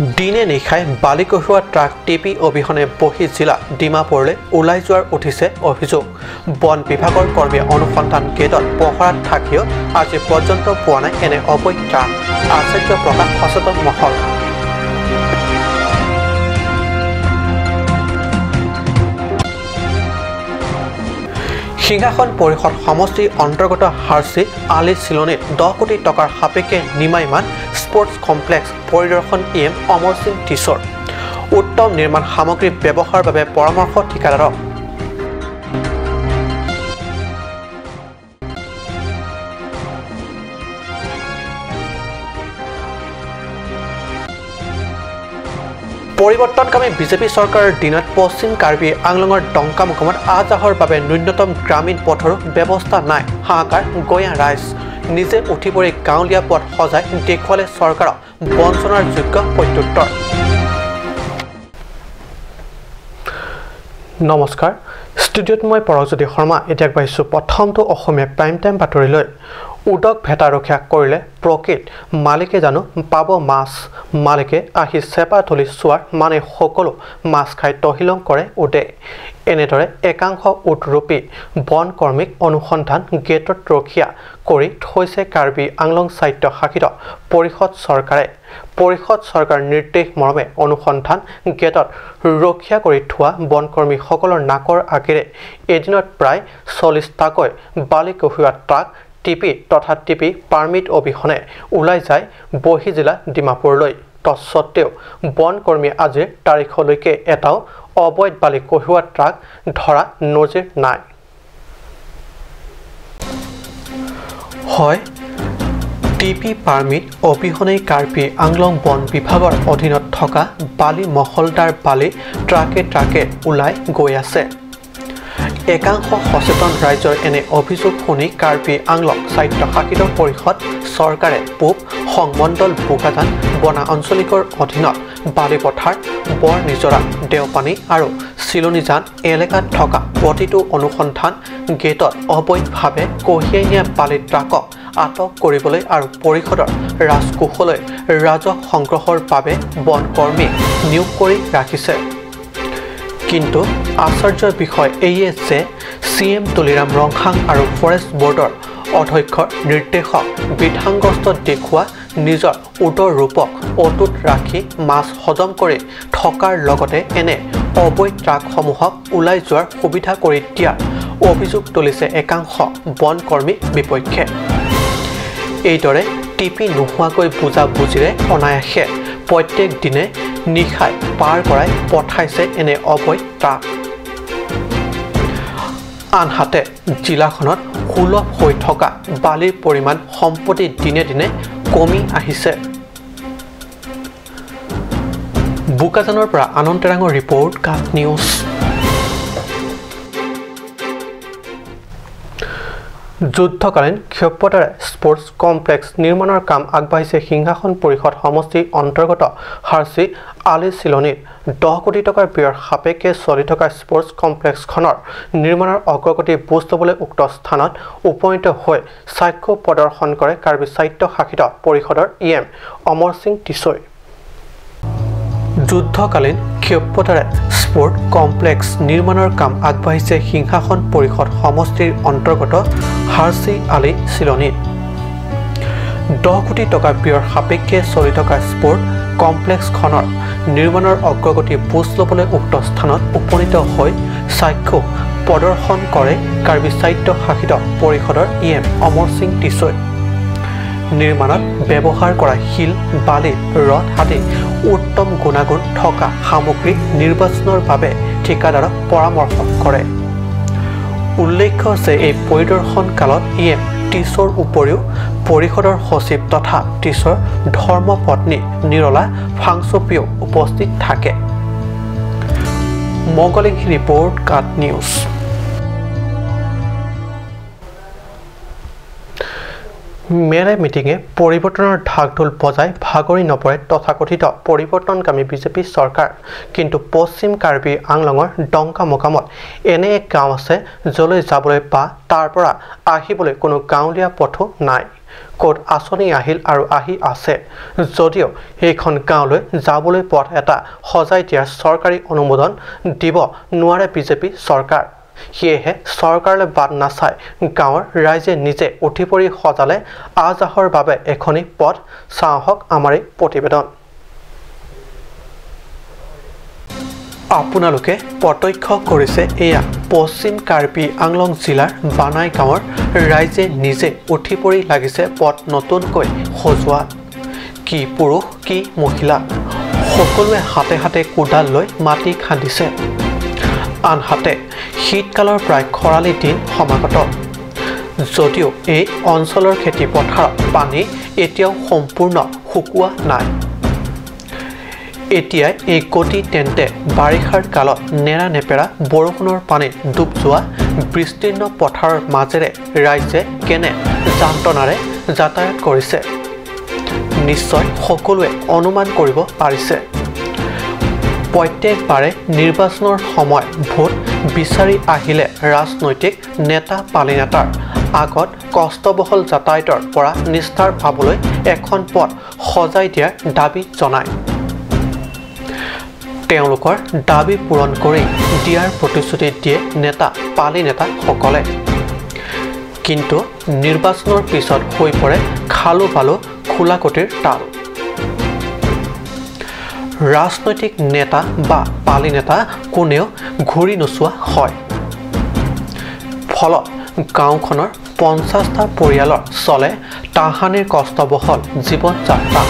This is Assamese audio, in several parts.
দিনে নিশাই বালি কঢ়িওৱা ট্ৰাক টিপি অবিহনে বহি জিলা ডিমাপুৰলৈ ওলাই যোৱাৰ উঠিছে অভিযোগ। বন বিভাগৰ কৰ্মীয়ে অনুসন্ধান গেটত পহৰাত থাকিও আজি পৰ্যন্ত পোৱা নাই এনে অবৈধ ট্ৰাক। আশ্চৰ্য প্ৰকাশ সচেতন মহল। সিংহাসন পৰিষদ সমষ্টিৰ অন্তৰ্গত হাৰ্চি আলি চিলনীত 10 কোটি টকাৰ সাপেক্ষে নিৰ্মাণ স্পৰ্টছ কমপ্লেক্স পৰিদৰ্শন এম অমৰ সিং টিছৰ। উত্তম নিৰ্মাণ সামগ্ৰী ব্যৱহাৰৰ বাবে পৰামৰ্শ ঠিকাদাৰক। পৰিৱৰ্তনকামী বিজেপি চৰকাৰৰ দিনত পশ্চিম কাৰ্বি আংলঙৰ ডংকামুকামত আহ যাহৰ বাবে ন্যূনতম গ্ৰামীণ পথৰো ব্যৱস্থা নাই। হাহাকাৰ গঞা ৰাইজ। নিজে উঠি পৰি গাঁৱলীয়া পথ সজাই দেখুৱালে চৰকাৰক বঞ্চনাৰ যোগ্য প্ৰত্যুত্তৰ। নমস্কাৰ, ষ্টুডিঅ'ত মই পৰশজ্যোতি শৰ্মা। এতিয়া আগবাঢ়িছোঁ প্ৰথমটো অসমীয়া প্ৰাইম টাইম বাতৰিলৈ। উদক ভেটা ৰখীয়া কৰিলে প্ৰকৃত মালিকে জানো পাব মাছ? মালিকে আহি চেপা তুলি চোৱাৰ মানে সকলো মাছ খাই তহিলং কৰে উদে। এনেদৰে একাংশ উদৰূপী বনকৰ্মীক অনুসন্ধান গেটত ৰখীয়া কৰি থৈছে কাৰ্বি আংলং স্বায়ত্তশাসিত পৰিষদ চৰকাৰে। পৰিষদ চৰকাৰ নিৰ্দেশ মৰ্মে অনুসন্ধান গেটত ৰখীয়া কৰি থোৱা বনকৰ্মীসকলৰ নাকৰ আগেৰে এদিনত প্ৰায় 40টাকৈ বালি কঢ়িওৱা ট্ৰাক টিপি তথা টিপি পাৰ্মিট অবিহনে ওলাই যায় বহি জিলা ডিমাপুৰলৈ। তৎসত্ত্বেও বনকৰ্মীয়ে আজিৰ তাৰিখলৈকে এটাও অবৈধ বালি কঢ়িওৱা ট্ৰাক ধৰা নজিৰ নাই। হয়, টিপি পাৰ্মিট অবিহনেই কাৰ্বি আংলং বন বিভাগৰ অধীনত থকা বালি মহলদাৰ বালি ট্ৰাকে ট্ৰাকে ওলাই গৈ আছে। একাংশ সচেতন ৰাইজৰ এনে অভিযোগ শুনি কাৰ্বি আংলং স্বায়ত্তশাসিত পৰিষদ চৰকাৰে পূব সংমণ্ডল বোকাজান বনা আঞ্চলিকৰ অধীনত বালিপথাৰ, বৰনিজৰা, দেওপানী আৰু চিলনীজান এলেকাত থকা প্ৰতিটো অনুসন্ধান গেটত অবৈধভাৱে কঢ়িয়াই নিয়া বালি ট্ৰাকক আটক কৰিবলৈ আৰু পৰিষদৰ ৰাজকোষলৈ ৰাজহ সংগ্ৰহৰ বাবে বনকৰ্মী নিয়োগ কৰি ৰাখিছে। কিন্তু আশ্চৰ্যৰ বিষয় এইয়ে যে চি এম তুলিৰাম ৰংহাং আৰু ফৰেষ্ট বৰ্ডৰ অধ্যক্ষৰ নিৰ্দেশক বিধাংগ্ৰস্ত দেখুওৱা নিজৰ উদৰ ৰূপক অটুট ৰাখি মাছ হজম কৰি থকাৰ লগতে এনে অবৈধ ট্ৰাকসমূহক ওলাই যোৱাৰ সুবিধা কৰি দিয়াৰ অভিযোগ তুলিছে একাংশ বনকৰ্মীৰ বিপক্ষে। এইদৰে টিপি নোহোৱাকৈ বুজাবুজিৰে অনায়াসে প্ৰত্যেক দিনে নিশাই পাৰ কৰাই পঠাইছে এনে অবৈধ ট্ৰাক। আনহাতে জিলাখনত সুলভ হৈ থকা বালিৰ পৰিমাণ সম্প্ৰতি দিনে দিনে কমি আহিছে। বোকাজানৰ পৰা আনন্দ তেৰাঙৰ ৰিপৰ্ট, কাট নিউজ। যুদ্ধকালীন ক্ষিপ্ৰতাৰে স্পৰ্টছ কমপ্লেক্স নিৰ্মাণৰ কাম আগবাঢ়িছে সিংহাসন পৰিষদ সমষ্টিৰ অন্তৰ্গত হাৰ্চি আলি চিলনীত। 10 কোটি টকাৰ ব্যয়ৰ সাপেক্ষে চলি থকা স্পৰ্টছ কমপ্লেক্সখনৰ নিৰ্মাণৰ অগ্ৰগতি বুজ ল'বলৈ উক্ত স্থানত উপনীত হৈ সাক্ষ্য প্ৰদৰ্শন কৰে কাৰ্বি স্বায়ত্তশাসিত পৰিষদৰ ই এম অমৰ সিং টিছৈ। যুদ্ধকালীন ক্ষিপ্ৰতাৰে স্পৰ্ট কমপ্লেক্স নিৰ্মাণৰ কাম আগবাঢ়িছে সিংহাসন পৰিষদ সমষ্টিৰ অন্তৰ্গত হাৰ্চি আলি চিলনীত। 10 কোটি টকা ব্যয়ৰ সাপেক্ষে চলি থকা স্পৰ্ট কমপ্লেক্সখনৰ নিৰ্মাণৰ অগ্ৰগতি বুজ ল'বলৈ উক্ত স্থানত উপনীত হৈ সাক্ষ্য প্ৰদৰ্শন কৰে কাৰ্বি স্বায়ত্তশাসিত পৰিষদৰ ই এম অমৰ সিং টিছৈ। নিৰ্মাণত ব্যৱহাৰ কৰা শিল, বালি, ৰড আদি উত্তম গুণাগুণ থকা সামগ্ৰী নিৰ্বাচনৰ বাবে ঠিকাদাৰক পৰামৰ্শ কৰে। উল্লেখ্য যে এই পৰিদৰ্শন কালত ই এম টিছৰ উপৰিও পৰিষদৰ সচিব তথা টিছৰ ধৰ্মপত্নী নিৰলা ফাংচপিও উপস্থিত থাকে। মংগলিং ৰিপৰ্ট, কাট নিউজ। মেলে মিটিঙে পৰিৱৰ্তনৰ ঢাকঢোল বজাই ভাগৰি নপৰে তথাকথিত পৰিৱৰ্তনকামী বিজেপি চৰকাৰ। কিন্তু পশ্চিম কাৰ্বি আংলঙৰ ডংকা মোকামত এনে এক গাঁও আছে য'লৈ যাবলৈ বা তাৰ পৰা আহিবলৈ কোনো গাঁৱলীয়া পথো নাই। ক'ত আঁচনি আহিল আৰু আহি আছে যদিও সেইখন গাঁৱলৈ যাবলৈ পথ এটা সজাই দিয়াৰ চৰকাৰী অনুমোদন দিব নোৱাৰে বিজেপি চৰকাৰ। সেয়েহে চৰকাৰলৈ বাট নাচাই গাঁৱৰ ৰাইজে নিজে উঠি পৰি সজালে আহ-যাহৰ বাবে এখনি পথ। চাওঁ আহক আমাৰ এই প্ৰতিবেদন। আপোনালোকে প্ৰত্যক্ষ কৰিছে এয়া পশ্চিম কাৰ্বি আংলং জিলাৰ বানাই গাঁৱৰ ৰাইজে নিজে উঠি পৰি লাগিছে পথ নতুনকৈ সজোৱা। কি পুৰুষ কি মহিলা সকলোৱে হাতে হাতে কোদাল লৈ মাটি খান্দিছে। আনহাতে শীতকালৰ প্ৰায় খৰালি দিন সমাগত যদিও এই অঞ্চলৰ খেতি পথাৰত পানী এতিয়াও সম্পূৰ্ণ শুকোৱা নাই। এতিয়াই এই গতি তেন্তে বাৰিষাৰ কালত নেৰানেপেৰা বৰষুণৰ পানীত ডুব যোৱা বিস্তীৰ্ণ পথাৰৰ মাজেৰে ৰাইজে কেনে যান্ত্ৰণাৰে যাতায়াত কৰিছে নিশ্চয় সকলোৱে অনুমান কৰিব পাৰিছে। প্ৰত্যেকবাৰে নিৰ্বাচনৰ সময়ত ভোট বিচাৰি আহিলে ৰাজনৈতিক নেতা পালিনেতাৰ আগত কষ্টবহল যাতায়াতৰ পৰা নিস্তাৰ পাবলৈ এখন পথ সজাই দিয়াৰ দাবী জনায়। তেওঁলোকৰ দাবী পূৰণ কৰি দিয়াৰ প্ৰতিশ্ৰুতি দিয়ে নেতা পালিনেতাসকলে। কিন্তু নিৰ্বাচনৰ পিছত হৈ পৰে খালো বালো খোলাকটিৰ তাল। ৰাজনৈতিক নেতা বা পালিনেতা কোনেও ঘূৰি নোচোৱা হয়। ফলত গাঁওখনৰ 50টা পৰিয়ালৰ চলে তাহানিৰ কষ্টবহল জীৱন যাত্ৰা।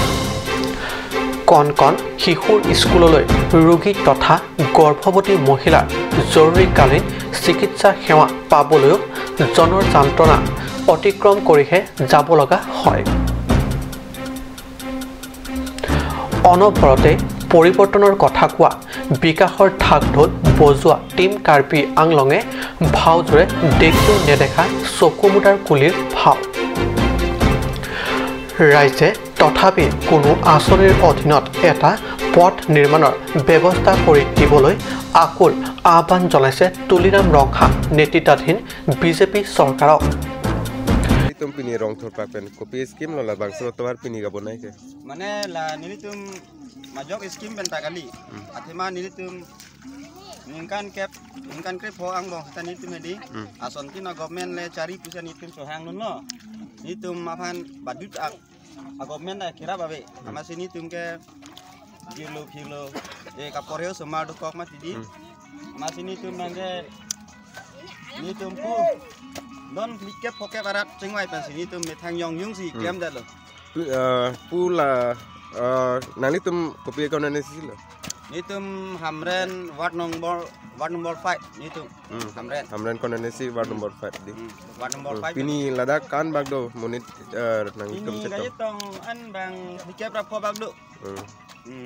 কণ কণ শিশুৰ স্কুললৈ ৰোগী তথা গৰ্ভৱতী মহিলাৰ জৰুৰীকালীন চিকিৎসা সেৱা পাবলৈও জনৰ যন্ত্ৰণা অতিক্ৰম কৰিহে যাব লগা হয়। অনবৰতে পৰিৱৰ্তনৰ কথা কোৱা বিকাশৰ ঢাকঢোল বজোৱা টীম কাৰ্বি আংলঙে ভাওজোৰে দেখিও নেদেখা চকুমুদাৰ কুলিৰ ভাও। ৰাইজে তথাপি কোনো আঁচনিৰ অধীনত এটা পথ নিৰ্মাণৰ ব্যৱস্থা কৰি দিবলৈ আকুল আহ্বান জনাইছে তুলিৰাম ৰংহাং নেতৃত্বাধীন বিজেপি চৰকাৰক। Pini rong thor papen kopi skim lola bangso tomar pini ga bonai ke mane la nilitum majok skim ben takali athema nilitum ningkan cap ningkan krep ho ang bong tani tum hedi ason ki na government le chari pusa nitum sohang nun lo nitum mafan badut a government na kira babe ama sini tum ke gilo philo e kaporeo soma do kok ma tidi ama sini tum nangke nitum pu don mikep poke barat chingwai pan sini tum methang yong yung si kem da lo pu la nani tum kopi kon ne silo ni tum hamren ward number 5 ni tum hamren hamren kon ne si ward number 5 di ward number 5 pini lada kan bag do monit nang tum cheto pini tong an bang mikep ra pho bag do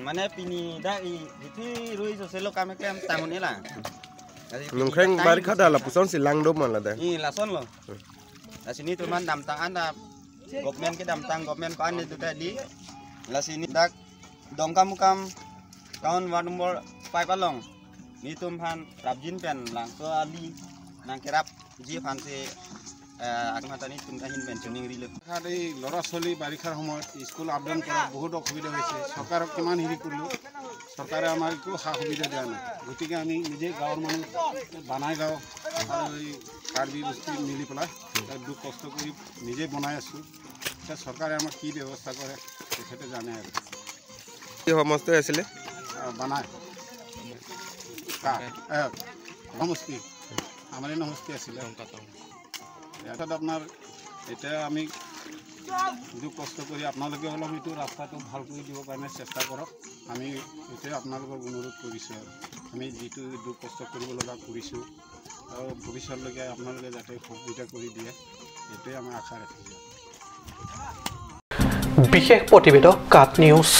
mane pini da i thi rui so selo kam kem tangun ni la Nungkreng bari kada la puson si lang do man la da. I la son lo. La sini tu man dam tang anda government ke dam tang government pan itu tadi. La sini dak dongkam mukam town ward number 5 along. Ni tum phan rabjin pen lang so ali nang kerap ji phan se আগমাতানি tum kahin pen tuning rile. এই ল'ৰা ছোৱালী বাৰিষাৰ সময়ত স্কুল আপ ডাউন কৰাত বহুত অসুবিধা হৈছে। চৰকাৰক কিমান হেৰি কৰিলোঁ, চৰকাৰে আমাক একো সা সুবিধা দিয়া নাই। গতিকে আমি নিজে গাঁৱৰ মানুহ বানাই গাঁও আৰু এই কাৰ্বি বস্তি মিলি পেলাই দুখ কষ্ট কৰি নিজে বনাই আছোঁ। এতিয়া চৰকাৰে আমাক কি ব্যৱস্থা কৰে তেখেতে জানে। আৰু কি সমস্ত আছিলে বানাই সমষ্টি আমাৰে সমষ্টি আছিলে। ইয়াত আপোনাৰ এতিয়া আমি দুখ কষ্ট কৰি আপোনালোকে অলপ এইটো ৰাস্তাটো ভাল কৰি দিবৰ কাৰণে চেষ্টা কৰক। আমি এইটোৱে আপোনালোকক অনুৰোধ কৰিছোঁ। আৰু আমি যিটো দুখ কষ্ট কৰিব লগা কৰিছোঁ আৰু ভৱিষ্যতলৈকে আপোনালোকে যাতে সুবিধা কৰি দিয়ে এইটোৱে আমি আশা ৰাখিছোঁ। বিশেষ প্ৰতিবেদক কাট নিউজ।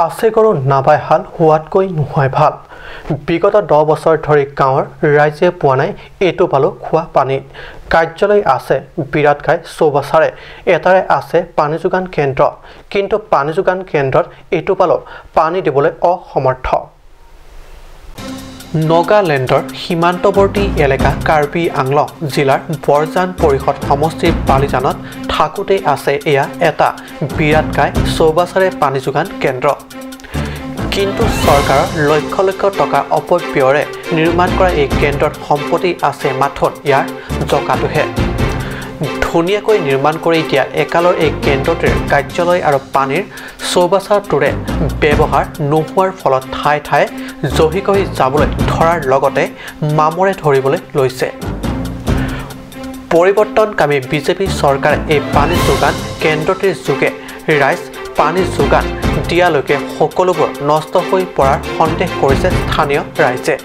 আছে গৰু নাবাই হাল হোৱাতকৈ নোহোৱাই ভাল। বিগত 10 বছৰ ধৰি গাঁৱৰ ৰাইজে পোৱা নাই এইটো পালো খোৱা পানী। কাৰ্যালয় আছে বিৰাটকাই চৌবাচাৰে এটাৰে আছে পানী যোগান কেন্দ্ৰ, কিন্তু পানী যোগান কেন্দ্ৰত এইটো পালো পানী দিবলৈ অসমৰ্থ। নগালেণ্ডৰ সীমান্তৱৰ্তী এলেকা কাৰ্বি আংলং জিলাৰ বৰজান পৰিষদ সমষ্টিৰ বালিজানত থাকোঁতেই আছে এয়া এটা বিৰাটকাই চৌবাচাৰে পানী যোগান কেন্দ্ৰ। কিন্তু চৰকাৰৰ লক্ষ লক্ষ টকা অপব্যয়েৰে নিৰ্মাণ কৰা এই কেন্দ্ৰত সম্পত্তি আছে মাথোন ইয়াৰ জকাটোহে। ধুনীয়াকৈ নিৰ্মাণ কৰি দিয়া একালৰ এই কেন্দ্ৰটোৰ কাৰ্যালয় আৰু পানীৰ চৌবাচাটোৰে ব্যৱহাৰ নোহোৱাৰ ফলত ঠায়ে ঠায়ে জহি খহি যাবলৈ ধৰাৰ লগতে মামৰে ধৰিবলৈ লৈছে। পৰিৱৰ্তনকামী বিজেপি চৰকাৰে এই পানী যোগান কেন্দ্ৰটিৰ যোগে ৰাইজ পানী যোগান দিয়ালৈকে সকলোবোৰ নষ্ট হৈ পৰাৰ সন্দেহ কৰিছে স্থানীয় ৰাইজে।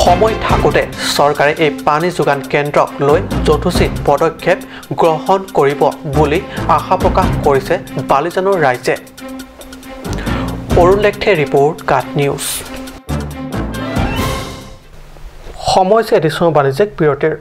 সময় থাকোঁতে চৰকাৰে এই পানী যোগান কেন্দ্ৰক লৈ যথোচিত পদক্ষেপ গ্ৰহণ কৰিব বুলি আশা প্ৰকাশ কৰিছে বালিজানৰ ৰাইজে। অৰুণ লেখথে ৰিপৰ্ট, কাট নিউজ। সময় হৈছে এডিচন বাণিজ্যিক বিৰতিৰ।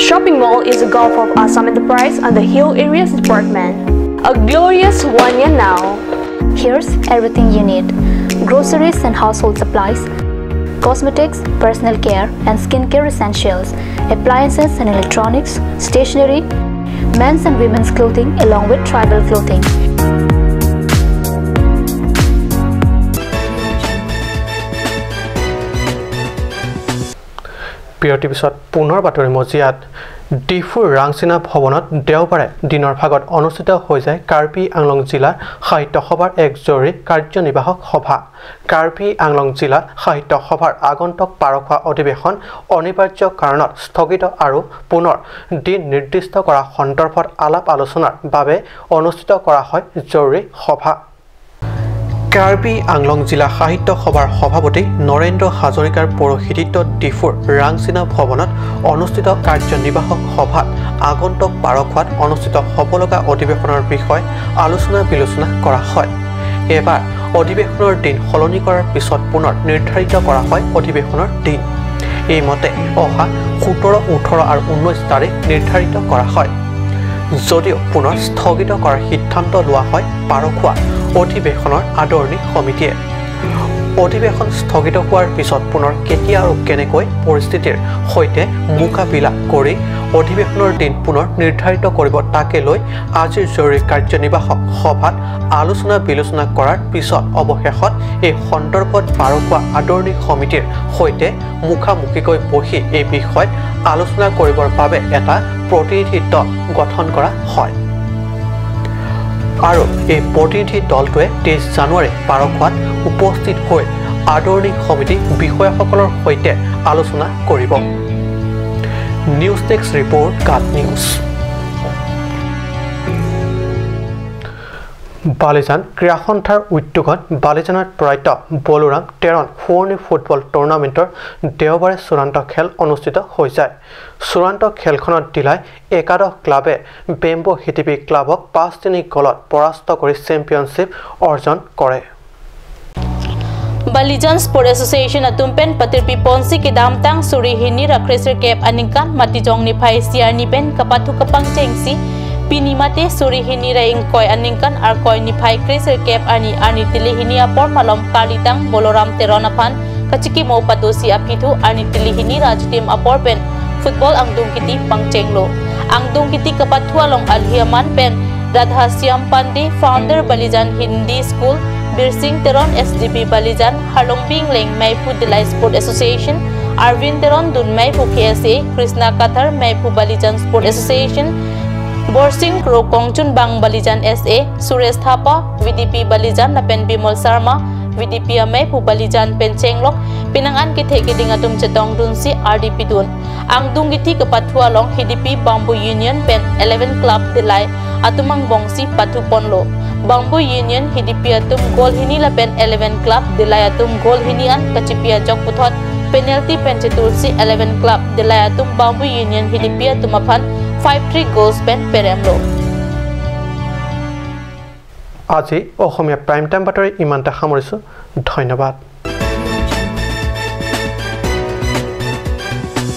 Shopping Mall is a Gulf of Assam Enterprise and the Hill Areas Department. A glorious 1 year now. Here's everything you need. Groceries and household supplies, cosmetics, personal care and skincare essentials, appliances and electronics, stationery, men's and women's clothing along with tribal clothing. বিৰতিৰ পিছত পুনৰ বাতৰি মজিয়াত ডিফুৰ ৰাংচিনা ভৱনত দেওবাৰে দিনৰ ভাগত অনুষ্ঠিত হৈ যায় কাৰ্বি আংলং জিলা সাহিত্য সভাৰ এক জৰুৰী কাৰ্যনিৰ্বাহক সভা। কাৰ্বি আংলং জিলা সাহিত্য সভাৰ আগন্তুক পাৰখোৱা অধিৱেশন অনিবাৰ্য কাৰণত স্থগিত আৰু পুনৰ দিন নিৰ্দিষ্ট কৰা সন্দৰ্ভত আলাপ আলোচনাৰ বাবে অনুষ্ঠিত কৰা হয় জৰুৰী সভা। কাৰ্বি আংলং জিলা সাহিত্য সভাৰ সভাপতি নৰেন্দ্ৰ হাজৰিকাৰ পৌৰোহিত্যত ডিফুৰ ৰাংচিনা ভৱনত অনুষ্ঠিত কাৰ্যনিৰ্বাহক সভাত আগন্তুক পাৰখোৱাত অনুষ্ঠিত হ'ব লগা অধিৱেশনৰ বিষয়ে আলোচনা বিলোচনা কৰা হয়। এবাৰ অধিৱেশনৰ দিন সলনি কৰাৰ পিছত পুনৰ নিৰ্ধাৰিত কৰা হয় অধিৱেশনৰ দিন। এইমতে অহা 17, 18 আৰু 19 তাৰিখ নিৰ্ধাৰিত কৰা হয় যদিও পুনৰ স্থগিত কৰাৰ সিদ্ধান্ত লোৱা হয় পাৰখোৱা অধিৱেশনৰ আদৰণি সমিতিয়ে। অধিৱেশন স্থগিত হোৱাৰ পিছত পুনৰ কেতিয়া আৰু কেনেকৈ পৰিস্থিতিৰ সৈতে মোকাবিলা কৰি অধিৱেশনৰ দিন পুনৰ নিৰ্ধাৰিত কৰিব তাকে লৈ আজিৰ জৰুৰী কাৰ্যনিৰ্বাহক সভাত আলোচনা বিলোচনা কৰাৰ পিছত অৱশেষত এই সন্দৰ্ভত পাৰখোৱা আদৰণি সমিতিৰ সৈতে মুখামুখিকৈ বহি এই বিষয়ত আলোচনা কৰিবৰ বাবে এটা প্ৰতিনিধি দল গঠন কৰা হয় আৰু এই প্ৰতিনিধি দলটোৱে 23 জানুৱাৰী পাৰখোৱাত উপস্থিত হৈ আদৰণি সমিতি বিষয়াসকলৰ সৈতে আলোচনা কৰিব। নিউজ ডেস্ক ৰিপৰ্ট, কাট নিউজ। বালিজান ক্ৰীড়া সন্থাৰ উদ্যোগত বালিজানত প্ৰয়াত বলোৰাম টেৰণ সোঁৱৰণী ফুটবল টুৰ্ণামেণ্টৰ দেওবাৰে চূড়ান্ত খেল অনুষ্ঠিত হৈ যায়। চূড়ান্ত খেলখনত দিলাই একাদশ ক্লাবে বেম্বো হিটিপি ক্লাবক 5-3 গ'লত পৰাস্ত কৰি চেম্পিয়নশ্বিপ অৰ্জন কৰে। Balijan Sport Association atum pen patirpi ponsi ke damtang suri hini rakresir kep aningkan mati jong ni phai siar ni pen kapathu kapang chengsi pini mate suri hini ra ingkoi aningkan ar koi ni phai kresir kep ani ani tili hini apor malom kalitang boloram teron aphan kachiki mo patosi apithu ani tili hini rajtim apor pen football angdung kiti pangchenglo angdung kiti kapathua long alhiaman pen Radha Shyam Pandey founder Balijan Hindi School Bir Singh Teron SDB Balijan Harlongbing Leng Maipu Dilai Sport Association Arvind Teron Dun Maipu KSA Krishna Kathar Maipu Balijan Sport Association Borsing Rokongchun Bang Balijan SA Suresh Thapa VDP Balijan Napen Bimol Sharma VDP Maipu Balijan pen Chenglok pinangan ki theke dingatum chetong dunsi RDP dun angdung githi kapathua long HDP Bamboo Union pen 11 Club Dilai atumang bongsi pathu ponlo Bamboo Union HDP atum goal hini la pen 11 Club Dilai atum goal hini an kachipia jok puthot penalty pen chetulsi 11 Club Dilai atum Bamboo Union HDP atum aphan 5-3 goals pen peremlo. আজি অসমীয়া প্ৰাইম টাইম বাতৰি ইমানতে সামৰিছোঁ। ধন্যবাদ।